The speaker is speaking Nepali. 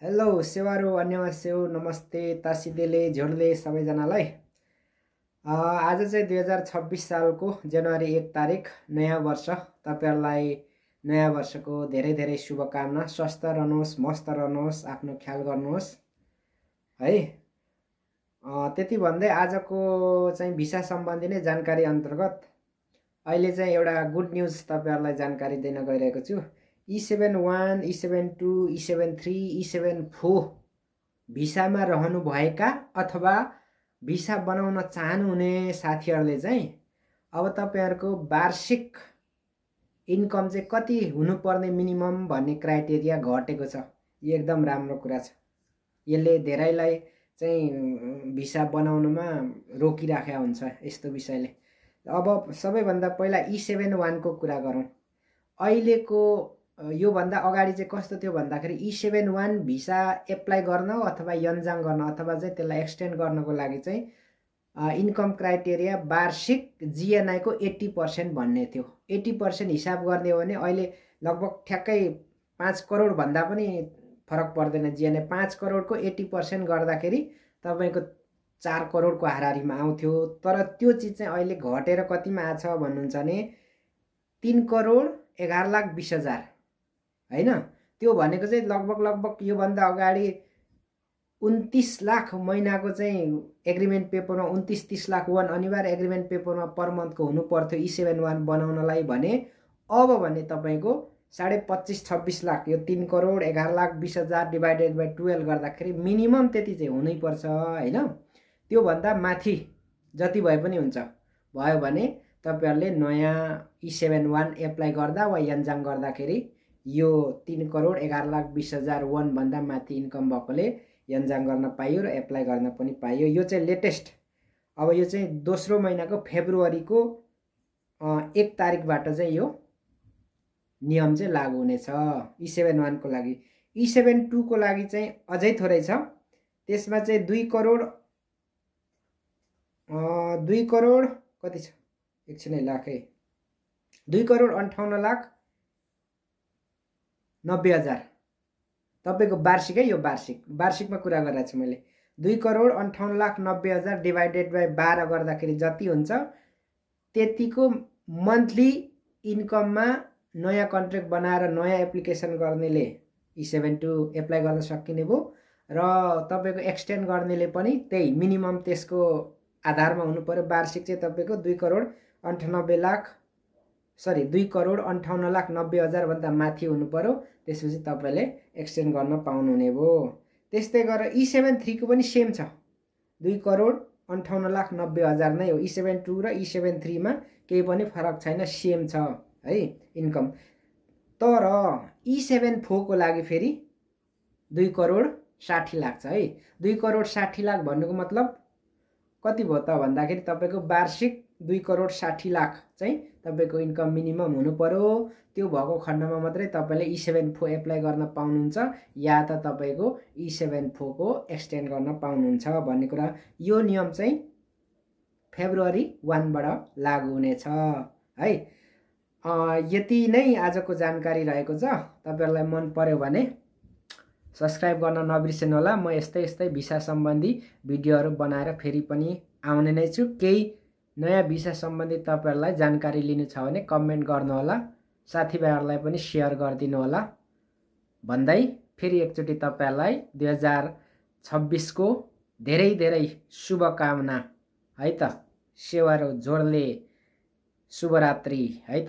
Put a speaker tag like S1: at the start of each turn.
S1: हेलो सेवारो अन्यवासेउ नमस्ते तासिदेले झोडले सबैजनालाई आज चाहिँ 2026 सालको जनवरी 1 तारिक नयाँ वर्ष तपाईहरुलाई नयाँ वर्षको धेरै धेरै शुभकामना। स्वस्थ रहनुहोस्, मस्त रहनुहोस्, आफ्नो ख्याल गर्नुहोस् है। त्यति भन्दै आजको चाहिँ भिसा सम्बन्धी नै जानकारी अन्तर्गत अहिले चाहिँ एउटा गुड न्यूज तपाईहरुलाई जानकारी दिन गइरहेको छु। E71, E72, E73, E74 भिसामा रहनु भएका अथवा भिसा बनाउन चाहनुहुने साथीहरुले चाहिँ अब तपाईहरुको वार्षिक इन्कम चाहिँ कति हुनुपर्ने मिनिमम भन्ने क्राइटेरिया घटेको छ। यो एकदम राम्रो कुरा छ। यसले धेरैलाई चाहिँ भिसा बनाउनमा रोकिराखेको हुन्छ यस्तो विषयले। अब सबैभन्दा पहिला E71 को कुरा गरौँ। अहिलेको यो भन्दा अगाडि चाहिँ कस्तो थियो भन्दाखेरि E71 भिसा एप्लाई गर्न अथवा यन्जाङ गर्न अथवा चाहिँ त्यसलाई एक्सटेन्ड गर्नको लागि चाहिँ इन्कम क्राइटेरिया वार्षिक जीएनआई को 80% भन्ने थियो। 80% हिसाब गर्ने हो भने अहिले लगभग ठ्याक्कै 5 करोड भन्दा पनि फरक पर्दैन। जीएनआई 5 करोडको 80% गर्दाखेरि तपाईको 4 करोडको हाराहारीमा आउँथ्यो। तर त्यो चिज चाहिँ अहिले घटेर कतिमा आछ भन्नुहुन्छ भने 3 करोड 11,20,000 हैन। त्यो भनेको चाहिँ लगभग यो भन्दा अगाडि 29 लाख महिनाको चाहिँ एग्रीमेन्ट पेपरमा 29-30 लाख वन अनिवार्य एग्रीमेन्ट पेपरमा पर मन्थको हुनु पर्थ्यो E71 बनाउनलाई भने अब भने तपाईको 25.5-26 लाख, यो 3 करोड 11,20,000 डिवाइडेड बाइ 12 गर्दाखेरि मिनिमम त्यति चाहिँ हुनै पर्छ हैन। त्यो भन्दा माथि जति भए पनि हुन्छ। भयो भने तपाईहरुले नयाँ E71 एप्लाई गर्दा वा यन्जाङ गर्दाखेरि यो 3 करोड 11,20,000 वन भन्दा माथि इन्कम भएकोले यन्जाङ गर्न पाइयो र एप्लाई गर्न पनि पाइयो। यो चाहिँ लेटेस्ट। अब यो चाहिँ दोस्रो महिनाको फेब्रुअरीको 1 तारिकबाट चाहिँ यो नियम चाहिँ लागू हुनेछ E71 को लागि। E72 को लागि चाहिँ अझै थोरै छ। त्यसमा चाहिँ 2 करोड कति छ एकछिनै लाखै 2 करोड 58,90,000 तपाईको वार्षिक है। यो वार्षिकमा कुरा गरिरहेको छु मैले। 2 करोड 58,90,000 डिवाइडेड बाइ 12 गर्दाखेरि जति हुन्छ त्यतिको मन्थली इन्कममा नयाँ कन्ट्र्याक्ट बनाएर नयाँ एप्लिकेसन गर्नेले E72 एप्लाई गर्न सकिने भयो र तपाईको एक्सटेन्ड गर्नेले पनि त्यही मिनिमम त्यसको आधारमा हुनु पर्यो। वार्षिक चाहिँ तपाईको 2 करोड 58,90,000 भन्दा माथि हुनु पर्यो। त्यसपछि तपाईले एक्सटेन्ड गर्न पाउनुहुने भयो। त्यस्तै गरेर E73 को पनि सेम छ। 2 करोड 58,90,000 नै हो। E72 र E73 मा केही पनि फरक छैन, सेम छ है इन्कम। तर E74 को लागि फेरि 2 करोड 60 लाख छ है। 2 करोड 60 लाख भन्नुको मतलब कति भयो त भन्दाखेरि तपाईको वार्षिक 2 करोड 60 लाख चाहिँ तपाईको इन्कम मिनिमम हुनु पर्यो। त्यो भएको खण्डमा मात्रै तपाईले E74 एप्लाई गर्न पाउनुहुन्छ या त तपाईको E74 को एक्सटेन्ड गर्न पाउनुहुन्छ भन्ने कुरा। यो नियम चाहिँ फेब्रुअरी 1 बाट लागू हुनेछ है। यति नै आजको जानकारी रहेको छ। तपाईहरुलाई मन पर्यो भने सब्स्क्राइब गर्न नबिर्सनु होला। म यस्तै भिसा सम्बन्धी भिडियोहरु बनाएर फेरि पनि आउने नै छु। केही नयाँ भिसा सम्बन्धी तपाईहरुलाई जानकारी लिनु छ भने कमेन्ट गर्नु होला, साथीभाइहरुलाई पनि शेयर गरिदिनु होला भन्दै फेरि एकचोटी तपाईहरुलाई 2026 को धेरै धेरै शुभकामना है त। सेवारो जोडले शुभरात्रि है त।